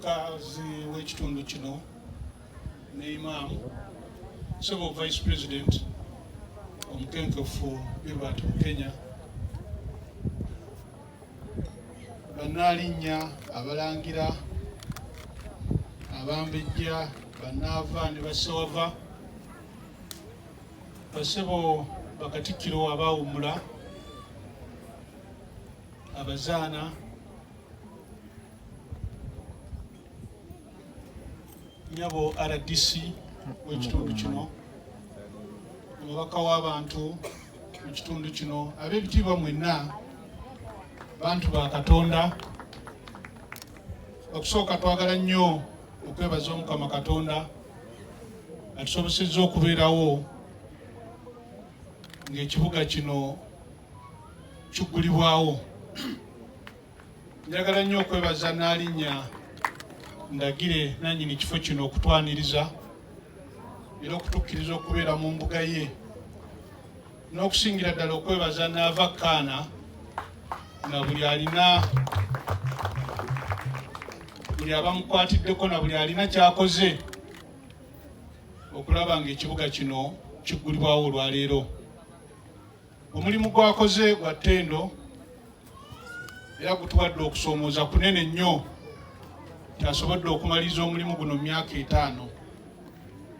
Kazi w'ekitundu kino ne imaamu, ssebo Vice President omukenkefu Gilbert Bukenya, bannaalinnya, abalangira, abambejja, bannaava ne bassewava, bassebo bakatikkiro abaawummula, abazaana, nyabo RDC w'ekitundu kino, omubaka w'abantu mu kitundu kino, ab'ebitiibwa mwenna, bantu ba Katonda, okusooka twagala nnyo okwebaza Omukama Katonda atusobosezza okubeerawo ng'ekibuga kino kiggulibwawo. Njagala nnyo okwebaza Nnaalinnya Ndagire nannyini kifo kino okutwaniriza era okutukkiriza okubeera mu mbuga ye, n'okusingira ddala okwebaza Naava Kaana na buli alina buli abamukwatiddeko na buli alina ky'akoze okulaba ng'ekibuga kino kiggulibwawo olwaleero. Omulimu gwakoze gwa ttendo era gutuwadde okusoomooza kunene nnyo kyasobodde okumaliriza omulimu guno mu myaka 5.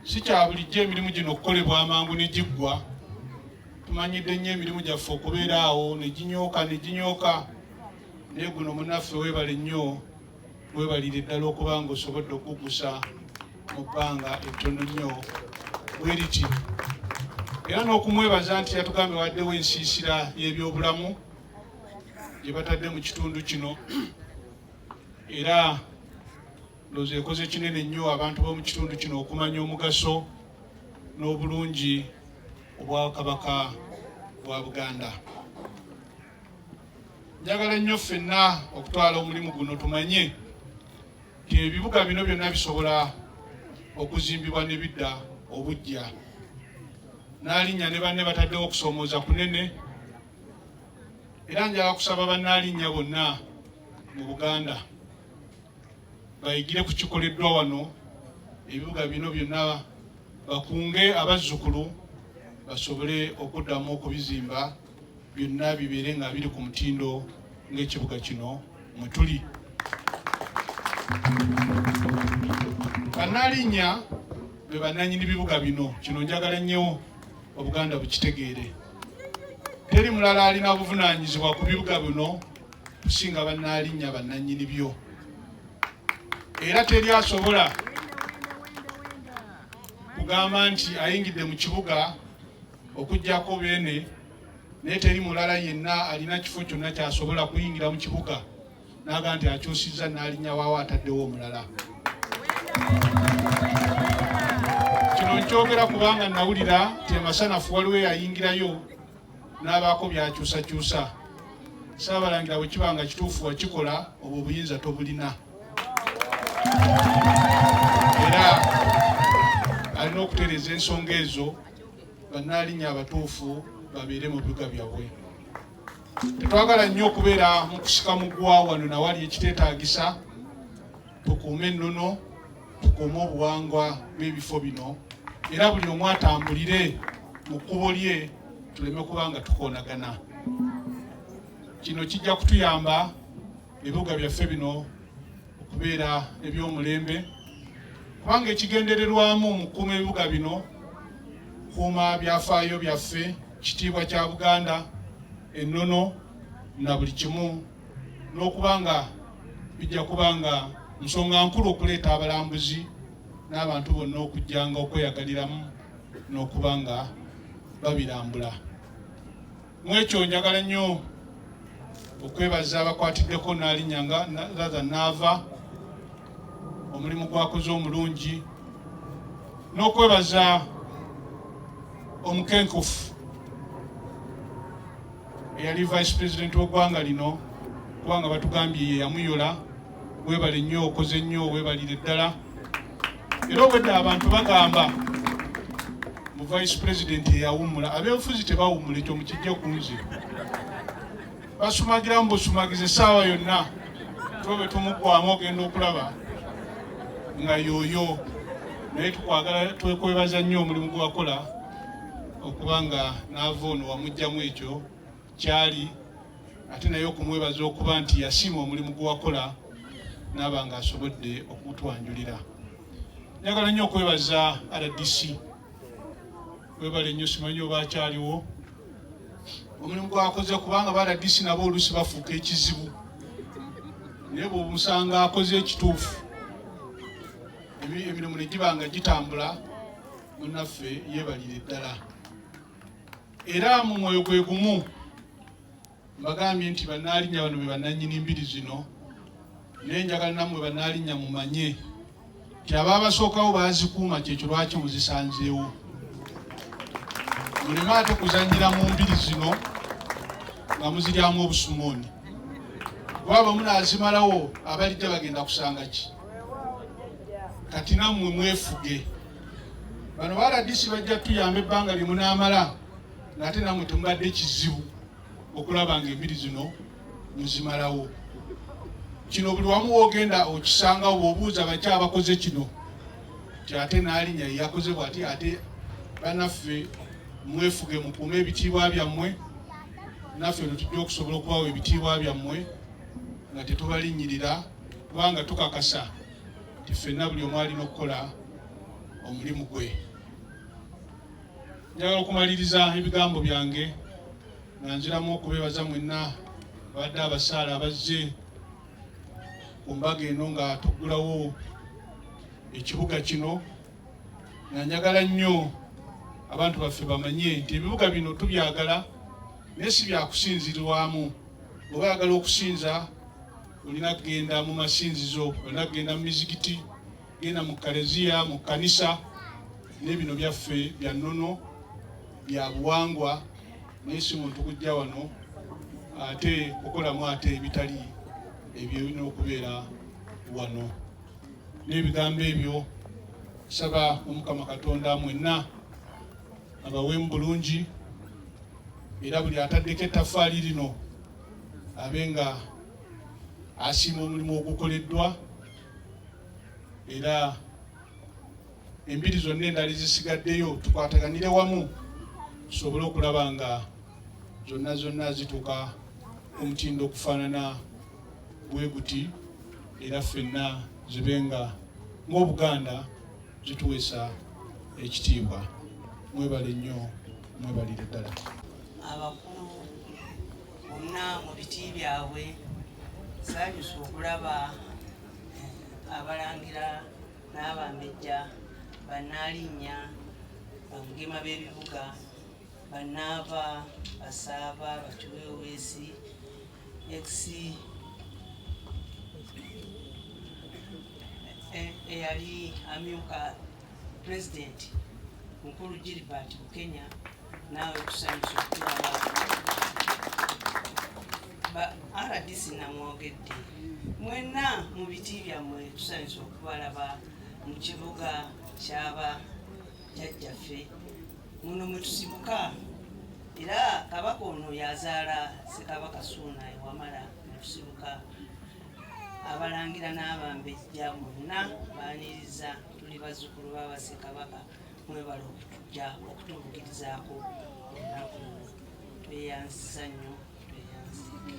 Si kya bulijjo emirimu gino okukolebwa amangu ne giggwa. Tumanyidde nnyo emirimu gyaffe okubeera awo ne ginyooka ne ginyooka, naye guno munnaffe weebale nnyo, weebalire ddala okuba nga osobodde okuggusa mu bbanga ettono nnyo bwe riti, era n'okumwebaza nti yatugambye waddewo ensiisira y'ebyobulamu gye batadde mu kitundu kino, era ndowooza ekoze kinene nnyo abantu b'omu kitundu kino okumanya omugaso n'obulungi obwakabaka bwa Buganda. Njagala nnyo ffenna okutwala omulimu guno tumanye nti ebibuga bino byonna bisobola okuzimbibwa ne bidda obuggya. Nnaalinnya ne banne bataddewo okusoomooza kunene, era njagala kusaba bannaalinnya bonna mu Buganda bayigire ku kikoleddwa wano, ebibuga bino byonna bakunge abazzukulu basobole okuddamu okubizimba byonna bibeere nga biri ku mutindo ng'ekibuga kino mwe tuli. Bannaalinnya be bannannyini bibuga bino, kino njagala nnyo Obuganda bukitegeere. Teri mulala alina buvunaanyizibwa ku bibuga bino kusinga bannaalinnya bannannyini byo, era teri asobola kugamba nti ayingidde mu kibuga okuggyako beene, naye teri mulala yenna alina kifo kyonna ky'asobola kuyingira mu kibuga n'aga nti akyusizza n'alinnya waawo ataddewo omulala. Kino nkyogera kubanga nawulira nti emasanafu waliwo eyayingirayo n'abaako by'akyusakyusa. Ssaabalangira bwe kiba nga kituufu wakikola, obwo obuyinza tobulina, era alina okutereeza ensonga ezo, bannaalinnya abatuufu babeere mu bibuga byabwe. Tetwagala nnyo okubeera mu kusika muguwa wano nawali ekiteetaagisa. Tukuume ennono, tukuume obuwangwa bw'ebifo bino, era buli omu atambulire mu kkubo lye, tuleme kuba nga tukoonagana. Kino kijja kutuyamba ebibuga byaffe bino okubeera eby'omulembe, kubanga ekigendererwamu mu kukuuma ebibuga bino kuuma byafaayo byaffe, kitiibwa kya Buganda, ennono na buli kimu, n'okuba nga bijja kuba nga nsonga nkulu okuleeta abalambuzi n'abantu bonna okujjanga okweyagaliramu n'okuba nga babirambula. Mu ekyo njagala nnyo okwebaza abakwatiddeko Nnaalinnya nga Rather Naava omulimu gwakoze omulungi, n'okwebaza omukenkufu eyali Vice President w'eggwanga lino, kubanga batugambye ye yamuyola. Weebale nnyo, okoze nnyo, weebalire ddala. Era obwedda abantu bagamba mu Vice President eyawummula, ab'enfuzi tebawummula, ekyo mukijje ku nze. Basumagiramu busumagiza essaawa yonna, tuba bwe tumuggwamu ogenda okulaba. Nga yoyo naye tukwagala, twekwebaza nnyo omulimu gwe wakola okuba nga naava ono wamuggyamu ekyo kyali, ate naye okumwebaza okuba nti yasiima omulimu gwe wakola naaba nga asobodde okutwanjulira. Njagala nnyo okwebaza RDC, webale nnyo. Simanyi oba akyaliwo, omulimu gwakoze, kubanga ba RDC nabo oluusi bafuuka ekizibu, naye bw'omusanga akoze ekituufu, emirimu ne giba nga gitambula. Munnaffe yeebalire ddala. Era mu mwoyo gwe gumu mbagambye nti bannaalinnya bano be bannannyini mbiri zino, naye njagala nammwe bannaalinnya mumanye nti abaabasookawo baazikuuma, kyekyo lwaki muzisanzeewo. Muleme ate kuzannyira mu mbiri zino nga muziryamu obusumooni, kuba bwe munaazimalawo abalijja bagenda kusanga ki? Kati nammwe mwefuge. Bano ba RDC bajja tuyamba ebbanga lye munaamala, ng'ate nammwe temubadde kizibu okulaba nga embiri zino muzimalawo. Kino buli wamu wogenda okisangawo, bw'obuuza baki abakoze kino, ti ate n'alinnya yeyakoze bw'ati. Ate bannaffe mwefuge, mukuume ebitiibwa byammwe, naffe no tujja okusobola okubawa ebitiibwa byammwe nga tetubalinnyirira, kubanga tukakasa nti ffenna buli omu alina okukola omulimu gwe. Njagala okumaliriza ebigambo byange nga nziramu okubeebaza mwenna abadde abasaala abazze ku mbaga eno nga tuggulawo ekibuga kino, nga njagala nnyo abantu baffe bamanye nti ebibuga bino tubyagala, naye si byakusinzirirwamu. Oba oyagala okusinza, olina kugenda mu masinzizo, olina kugenda mu mizigiti, genda mu kaleziya, mu kkanisa. N'ebino byaffe bya nnono, bya buwangwa, naye si muntu kujja wano ate kukolamu ate ebitali ebyo ebirina okubeera wano. N'ebigambo ebyo, saba Omukama Katonda mwenna abaweemu bulungi, era buli ataddeko ettaffaali lino abe nga asiima omulimu ogukoleddwa, era embiri zonna endala ezisigaddeyo tukwataganire wamu tusobole okulaba nga zonna zonna zituuka ku mutindo okufaanana bwe guti, era ffenna zibe nga ng'Obuganda zituweesa ekitiibwa. Mwebale nnyo, mwebalire ddala. Abakulu bonna mu biti byabwe, nsanyusa okulaba abalangira n'abambejja, bannaalinnya, bamugema b'ebibuga, bannaava, basaava, bakiweeweesi, ex eyali amyuka pulezidenti mukulu Gilbert Bukenya, naawe tusanyusa okutulaba. Ba RDC namwogedde. Mwenna mu biti byammwe, tusanyusa okubalaba mu kibuga kyaba jjajjaffe muno mwe tusibuka, era kabaka ono yazaala Ssekabaka Suuna ewamala netusibuka. Abalangira n'abambejja mwenna baaniriza, tuli bazzukulu b'abassekabaka. Mwebala okutujja okutubugirizaako olunaku luno, tweyanziza nnyo, tweyanziike.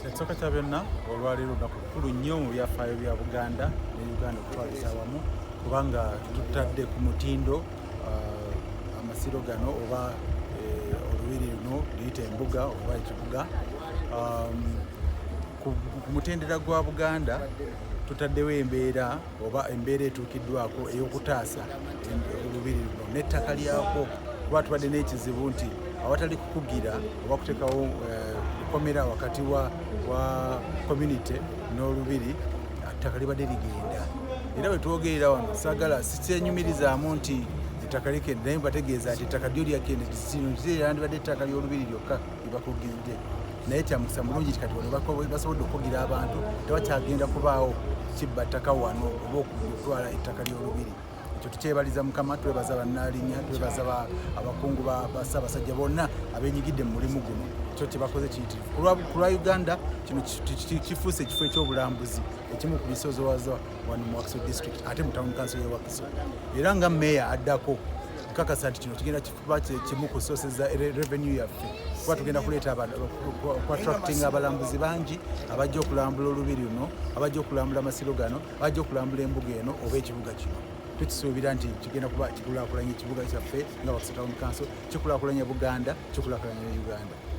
Ekisooka kya byonna, olwaleero lunaku lukulu nnyo mu byafaayo bya Buganda ne Uganda okutwaliza awamu, kubanga tutadde ku mutindo amasiro gano oba olubiri luno luyita embuga oba ekibuga. Ku mutendera gwa Buganda tutaddewo embeera oba embeera etuukiddwako ey'okutaasa olubiri luno n'ettaka lyakwo, kuba tubadde n'ekizibu nti awatali kukugira oba kuteekawo lukomera wakati wa community n'olubiri, ettaka libadde ligenda. Era bwe twogerera wano, saagala sikyenyumirizaamu nti ettaka likende, naye mbategeeza nti ettaka lyo lyakende yandibadde ettaka ly'olubiri lyokka lyebakugiridde, naye kyamukisa mulungi kati wano basobodde okukugira abantu, tebakyagenda kubaawo kibba ttaka wano oba okutwala ettaka ly'olubiri. Ekyo tukyebaliza Mukama, twebaza Bannaalinya, twebaza abakungu ba Ssaabasajja bonna abenyigidde mu mulimu guno. Kyo kyebakoze kiyitirivu ku lwa Uganda. Kino kifuuse ekifo ekyobulambuzi ekimu ku bisozowaza wano mu Wakiso District, ate mu Town Council ya Wakiso. Era nga meeya addako, nkakasa nti kino kigenda kuba kimu ku sources za revenue yaffe, kuba tugenda kuleeta ku attracting abalambuzi bangi abajja okulambula olubiri luno, abajja okulambula amasiro gano, abajja okulambula embuga eno oba ekibuga kino. Tukisuubira nti kigenda kuba kikulaakulanya ekibuga kyaffe nga Wakiso Town Council, kikulaakulanya Buganda, kikulaakulanya Uganda.